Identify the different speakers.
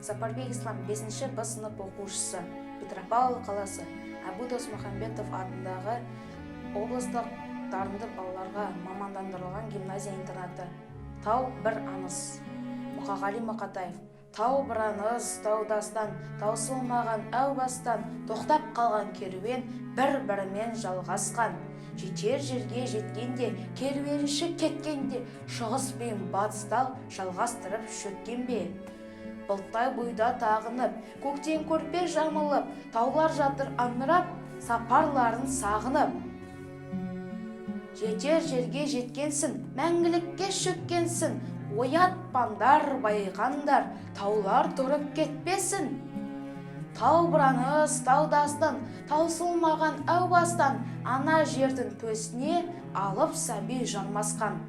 Speaker 1: Сапарбек Ислам, 5 Б сынып оқушысы, Петропавл қаласы, Әбу Досмұхамбетов атындағы облыстық дарынды балаларға мамандандырылған гимназия-интернаты. Тау бір аңыз. Мұқағали Мақатаев. Тау бір аңыз, тау дастан, таусылмаған әу бастан, тоқтап қалған керуен бір-бірімен жалғасқан. Жетер жерге жеткенде, керуенші кеткенде, шығыс пен батысты жалғастырып шөккен бе? Бұлттай бұйда тағынып, көктен көрпе жамылып, таулар жатыр аңырап, сапарларын сағынып. Жетер жерге жеткенсін, мәңгілікке шөккенсін, оятпаңдар, байқаңдар, таулар тұрып кетпесін. Тау бір аңыз, тау дастан, таусылмаған әу бастан, ана жердің төсіне алып сәби жармасқан.